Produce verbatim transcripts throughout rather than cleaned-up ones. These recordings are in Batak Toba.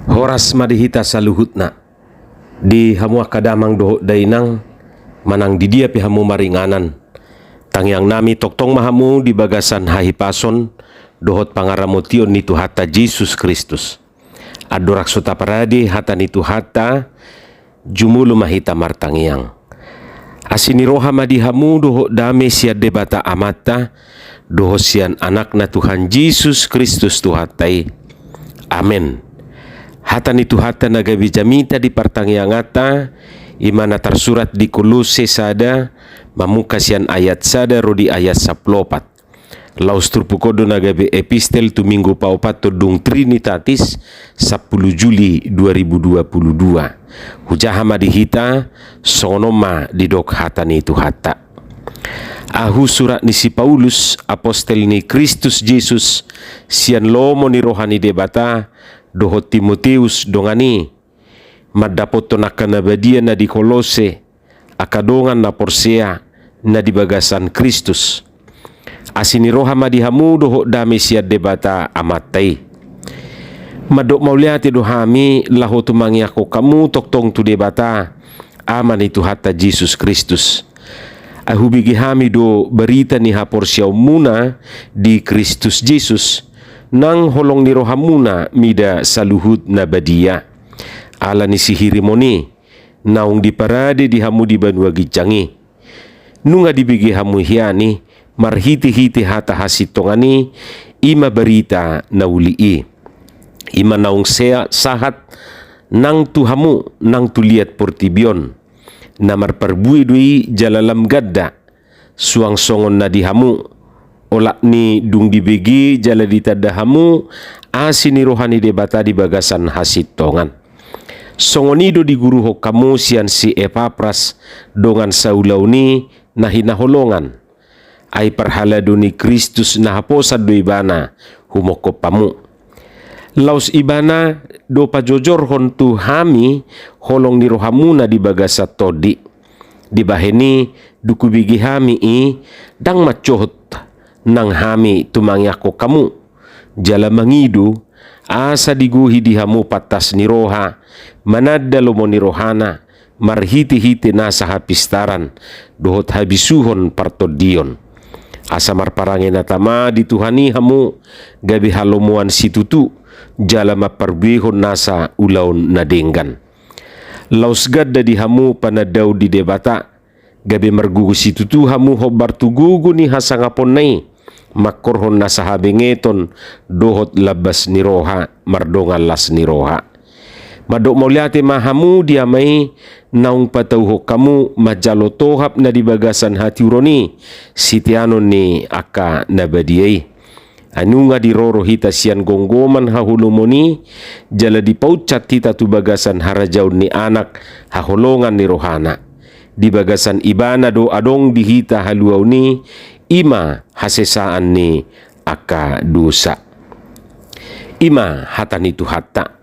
Horas ma di hita saluhutna. Di hamu angka damang dohot dainang, manang di dia pe hamu maringanan, tangiang nami tongtong ma hamu di bagasan hahipason dohot pangaramotion ni Tuhanta Jesus Kristus. Andorang so taparade hata ni Tuhanta, jumolo ma hita martangiang. Asi ni roha ma di hamu dohot dame sian Debata Amanta, dohot sian Anakna Tuhan Jesus Kristus Tuhanta i. Amen. Hata ni Tuhanta na gabe jamita di partangianganta, i ma na tarsurat di Kolose sada, mamungka sian ayat sada ro di ayat sampulu opat. Laos turpuk on do na gabe epistel tu minggu paopathon dung Trinitatis, sampulu Juli dua ribu dua puluh dua. Hujaha ma di hita, songon on ma didok hata ni Tuhanta. Ahu surat ni si Paulus, apostel ni Kristus Jesus, sian lomo ni roha ni Debata, dohot Timoteus dongan i, mandapothon angka na badia na di Kolose, angka dongan na porsea na di bagasan Kristus. Asi ni roha ma di hamu dohot dame sian Debata Amanta i. Mandok mauliate do hami laho tumangianghon hamu tongtong tu Debata, Ama ni Tuhanta Jesus Kristus. Ai hubege hami do barita ni haporseaonmuna di Kristus Jesus, nang holong ni rohamuna mida saluhut na badia. Ala ni sihirimon i, naung diparade di hamu di banua ginjang i. Nunga dibege hamu hian i, marhitehite hata hasintongan i, i ma barita na uli i. I ma naung sea-, sahat nang tu hamu, nang tu liat portibi on. Na marparbue do i jala lam ganda, suang songon na di hamu, olat ni dung dibege jala ditanda hamu asi ni roha ni Debata di bagasan hasintongan. Songon i do diguruhon hamu sian si Epapras, dongan saulaon i na hinaholongan. Ai parhalado ni Kristus na haposan do ibana humongkop hamu. Laos ibana do pajojorhon tu hami holong ni rohamuna di bagasan tondi. Dibahen i, dung hubege hami i, ndang mancohot nang hami tumangianghon hamu, jala mangido, asa digohi di hamu pantas ni roha, mananda lomo ni rohana, marhitehite nasa hapistaran, dohot habisuhon partondion. Asa marparange na tama di Tuhan i hamu, gabe halomoan situtu, jala mamparbuehon nasa ulaon na denggan. Laos ganda di hamu panandaon di Debata, gabe margogo situtu hamu hombar tu gogo ni hasangaponna i, mangkorhon nasa habengeton dohot lambas ni roha, mardongan las ni roha. Mandok mauliate ma hamu di Ama i, naung patauhon hamu manjalo tohap na di bagasan hatiuron i, siteanon ni angka na badia i. Ai nunga diroro hita sian gomgoman haholomon i, jala dipaunsat hita tu bagasan harajaon ni Anak haholongan ni rohana. Di bagasan ibana do adong di hita haluaon i, i ma hasesaan ni angka dosa. I ma hata ni Tuhanta.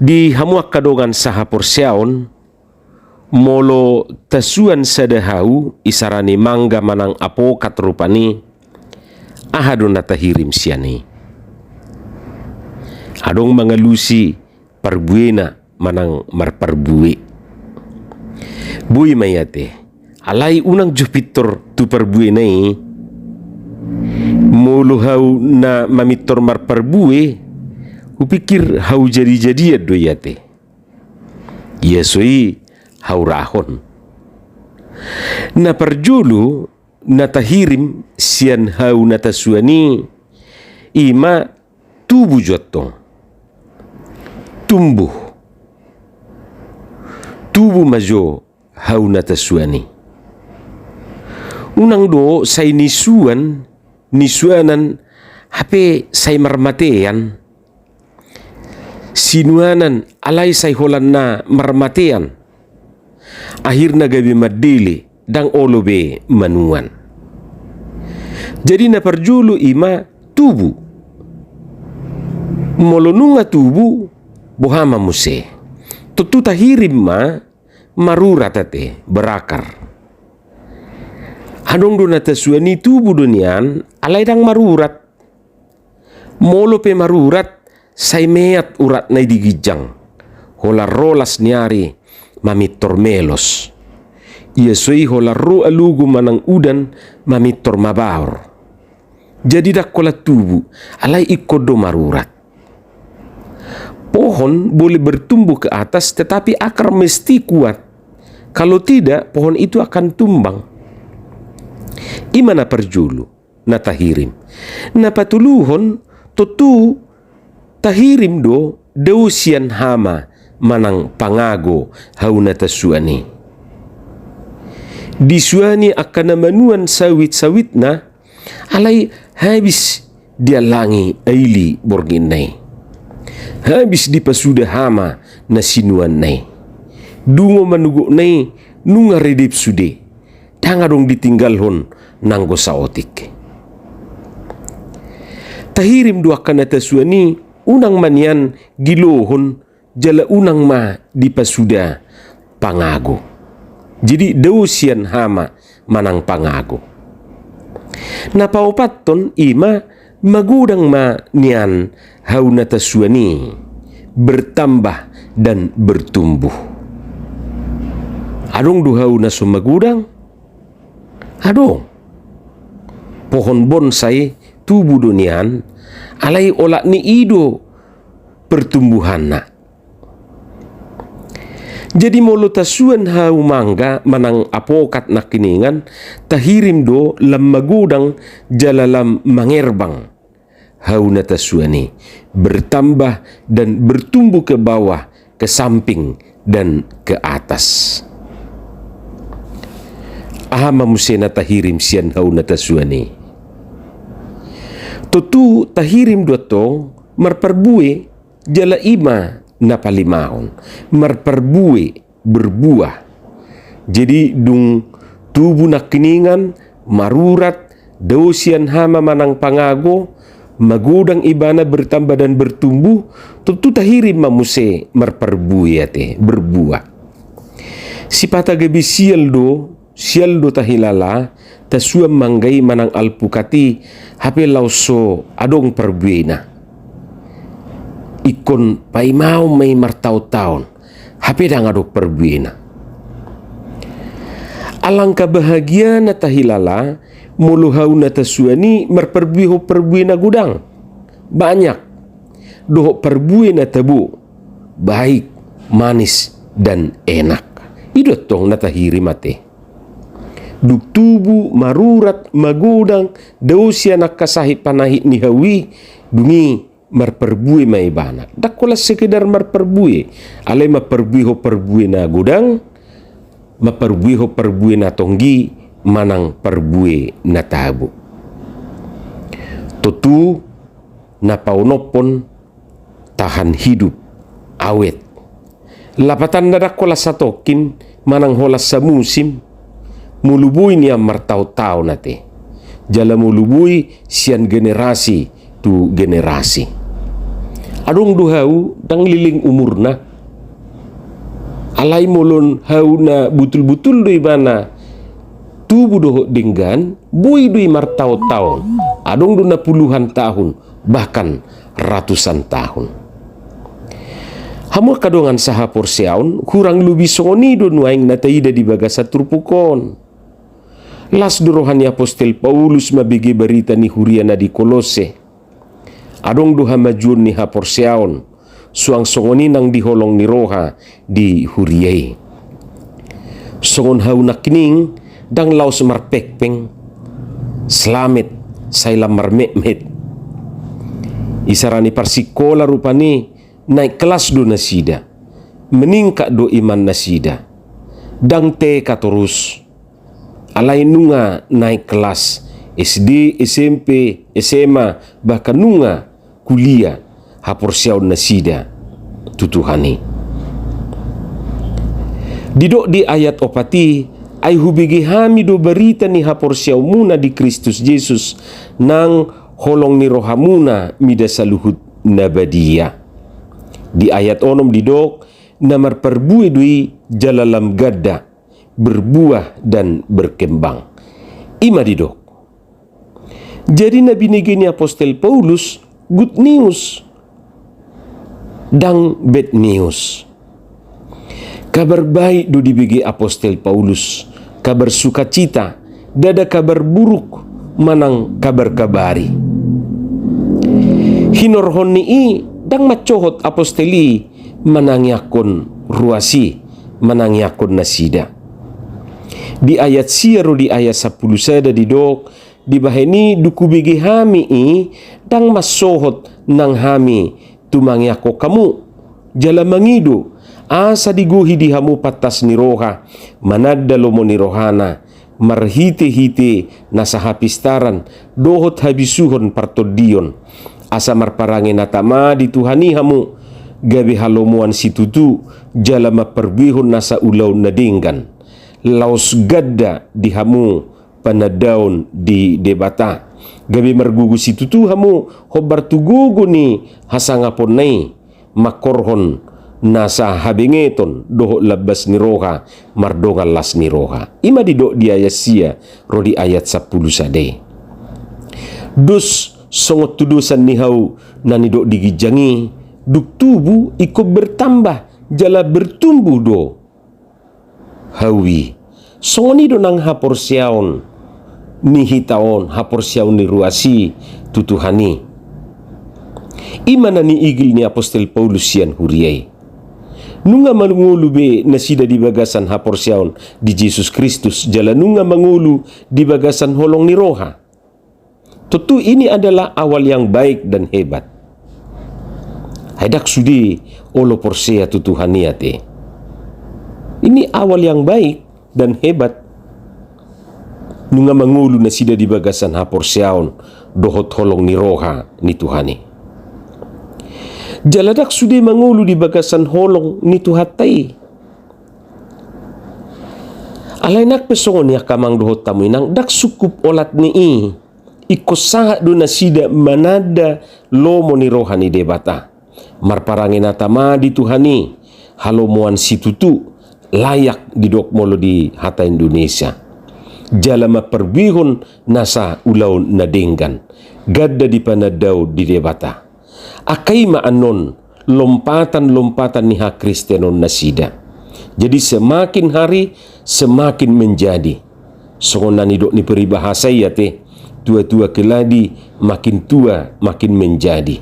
Di hamu angka dongan sahaporseaon, molo tasuan sada hau, isarana mangga manang apokat rupani, aha do na tahirim sian i? Adong mangalusi parbuena manang marparbue. Boi ma i ate. Alai unang jo pintor tu parbuena i. Molo hau na mamintor marparbue, hupikir hau jadi-jadian do i ate. Ia so i haurahon. Na parjolo na tahirim sian hau na tasuan i, i ma tubu jo antong. Tumbuh. Tubu ma jo hau na tasuan i. Unang do sai nisuan, nisuanan, hape sai marmatean. Sinuanan alai sai holan na marmatean. Akhirna gabe mandele, ndang olo be manuan. Jadi na parjolo i ma tubu. Molo nunga tubu, boha ma muse? Tontu tahirim ma marurat ate, berakar. Adong do na tasuan i tubu do nian, alai ndang marurat. Molo pe marurat, Sai meat uratna i di ginjang, holan ro las ni ari mamintor melos. Ia so i holan ro alogo manang udan mamintor mabaor. Jadi ndang holan tubu, alai ingkon do marurat. Pohon boleh bertumbuh ke atas, tetapi akar mesti kuat. Kalau tidak, pohon itu akan tumbang. I ma na parjolo na tahirim. Na patoluhon, tontu tahirim do dao sian hama manang pangago hau na tasuan i. Disuani angka na manuan sawit-sawitna, alai habis diallangi aili borngin na i. Habis dipasuda hama na sinuanna i. Dungo manugokna i nunga redep sude. Ndang adong ditinggalhon nanggo saotik. Tahirim do angka na tasuan i, unang ma nian gilohon jala unang ma dipasuda pangago. Jadi dao sian hama manang pangago. Na paopathon i ma, magodang ma nian hau na tasuan i, bertambah dan bertumbuh. Adong do hau na so magodang? Adong. Pohon bonsai tubu do nian, alai olat ni i do pertumbuhanna. Jadi molo tasuan hau mangga manang apokat nangkiningan, tahirim do lam magodang jala lam mangerbang hau na tasuan i, bertambah dan bertumbuh ke bawah, ke samping, dan ke atas. Aha ma muse na tahirim sian hau na tasuan i? Tontu tahirim do antong marparbue, jala i ma na palimahon, marparbue, berbuah. Jadi dung tubu nangkiningan, marurat, dao sian hama manang pangago, magodang ibana, bertambah dan bertumbuh, tontu tahirim ma muse marparbue ate, berbuah. Sipata gabe sial do, sial do tahilala, tasuan mangga i manang alpukat i, hape laos so adong parbuena. Ingkon paimaon ma i martaon-taon, hape ndang adong parbuena. Alangka bahagiana tahilala, molo hau na tasuan i marparbuehon parbue na godang, banyak, dohot parbue na tabo, baik, manis, dan enak. I do antong na tahirim ate. Dung tubu, marurat, magodang, dao sian angka sahit panahit ni hau i, dung i marparbue ma ibana. Ndang holan sekedar marparbue, alai marparbuehon parbue na godang, marparbuehon parbue na tonggi, manang parbue na tabo. Tontu na paonomhon tahan hidup, awet. Lapatanna ndang holan satongkin manang holan samusim, molo boi nian martaon-taon ate. Jala molo boi sian generasi tu generasi. Adong do hau ndang leleng umurna. Alai molo hau na butul-butul do ibana tubu dohot denggan, boi do i martaon-taon. Adong do na puluhan tahun, bahkan ratusan tahun. Hamu angka dongan sahaporseaon, hurang lobi songon i do nuaeng na taida di bagasan turpuk on. Las do roha ni apostel Paulus mambege barita ni huria na di Kolosse. Adong do hamajuon ni haporseaon, suang songon i nang di holong ni roha di huria i. Songon hau nangkining, ndang laos marpengpeng, selamet, sai lam marmetmet. Isarani parsingkola rupani, naik kelas do nasida, meningkat do iman nasida. Ndang T K torus, alai nunga naik kelas S D, S M P, S M A, bahkan nunga kuliah haporseaon nasida tu Tuhan i. Didok di ayat opat i, ai hubege hami do barita ni haporseaonmuna di Kristus Jesus, nang holong ni rohamuna mida saluhut na badia. Di ayat onom didok, na marparbue do i jala lam ganda, berbuah dan berkembang. I ma didok. Jadi na binege ni apostel Paulus good news. Ndang bad news. Kabar baik do dibege apostel Paulus, kabar sukacita, ndada kabar buruk manang kabar-kabari. Hinorhon ni i ndang mansohot apostel i manangiangkon ruas i, manangiangkon nasida. Di ayat sia ro di ayat sampulu sada didok, dibahen i dung hubege hami i ndang mansohot nang hami tumangiangkon hamu, jala mangido asa digohi di hamu pantas ni roha, mananda lomo ni rohana, marhite-hite nasa hapistaran dohot habisuhon partondion, asa marparange na tama di Tuhan i hamu, gabe halomoan situtu, jala mamparbuehon nasa ulaon na denggan, laos ganda di hamu panandaon di Debata, gabe margogo situtu hamu hombar tu gogo ni hasangaponna i, mangkorhon nasa habengeton dohot lambas ni roha, mardongan las ni roha. I ma didok di ayat sia ro di ayat sampulu sada i. Dos songon tudosan ni hau na nidok di ginjang i, dung tubu ingkon bertambah jala bertumbuh do hau i. Songon i do nang haporseaon ni hita on, haporseaon ni ruas i tu Tuhan i. I ma na niigil ni apostel Paulus sian huria i. Nunga mangolu be nasida di bagasan haporseaon di Jesus Kristus, jala nunga mangolu di bagasan holong ni roha. Tentu ini adalah awal yang baik dan hebat. Ai ndang sude olo porsea tu Tuhan i ate. Ini awal yang baik dan hebat. Nunga mangolu nasida di bagasan haporseaon dohot holong ni roha ni Tuhan i. Jala ndang sude mangolu di bagasan holong ni Tuhanta i. Alai nang pe songon i angka amang dohot hamu inang, ndang sungkup olat ni i, ingkon sahat do nasida mananda lomo ni roha ni Debata. Marparange na tama di Tuhan i, halomoan situtu, layak didok molo di hata Indonesia. Jala mamparbuehon nasa ulaon na denggan, ganda di panandaon di Debata. Angka i ma annon lompatan-lompatan ni hakristenon nasida. Jadi semakin hari semakin menjadi. Songon na nidok ni peribahasa i ate, tua-tua keladi makin tua makin menjadi.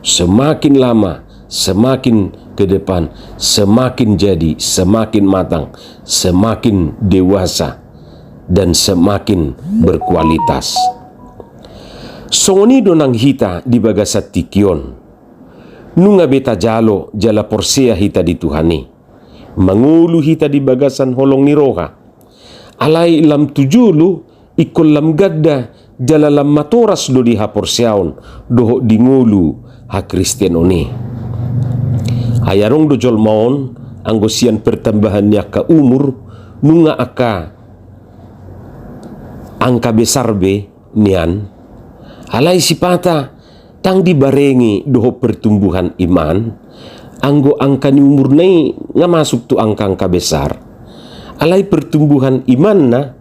Semakin lama semakin ke depan, semakin jadi, semakin matang, semakin dewasa, dan semakin berkualitas. Songon i do nang hita di bagasan tingki on. Nunga be tajalo jala porsea hita di Tuhan i. Mangolu hita di bagasan holong ni roha. Alai lam tu jolo ingkon lam ganda jala lam matoras do di haporseaon dohot di ngolu hakristenon i. Ai adong do jolma on, anggo sian pertambahan ni angka umur, nunga angka angka besar be nian. Alai sipata ndang dibarengi dohot pertumbuhan iman, anggo angka ni umurna i nga masuk tu angka-angka besar. Alai pertumbuhan imanna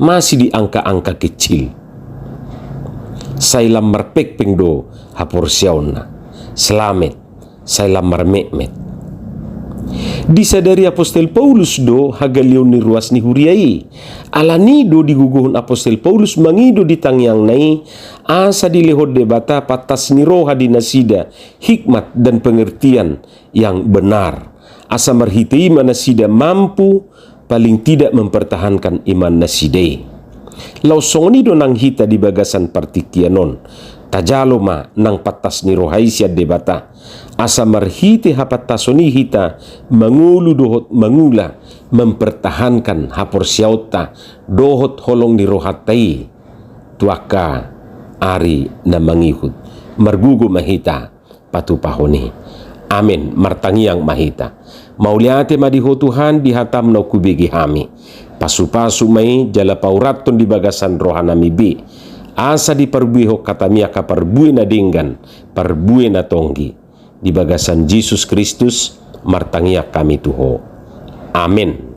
masih di angka-angka kecil. Sai lam marpengpeng do haporseaonna. Selamet. Sai lam marmetmet. Disadari apostel Paulus do hagaleon ni ruas ni huria i. Alani do digogohon apostel Paulus mangido di tangiangna i, asa dilehon Debata pantas ni roha di nasida, hikmat dan pengertian yang benar. Asa marhite i ma nasida mampu paling tidak mempertahankan iman nasida i. Laos songon i do nang hita di bagasan partingkian on. Tajalo ma nang pantas ni roha i sian Debata. Asa marhite hapantason i hita mangolu dohot mangula, mempertahankan haporseaonta dohot holong ni rohanta i tu angka ari na mangihut. Margogo ma hita patupahon i. Amen. Martangiang ma hita. Mauliate ma di Ho Tuhan di hatam na hubege hami. Pasupasu ma i jala paurathon di bagasan rohanami be, asa diparbuehon hatami angka parbue na denggan, parbue na tonggi. Di bagasan Jesus Kristus martangiang hami tu Ho. Amen.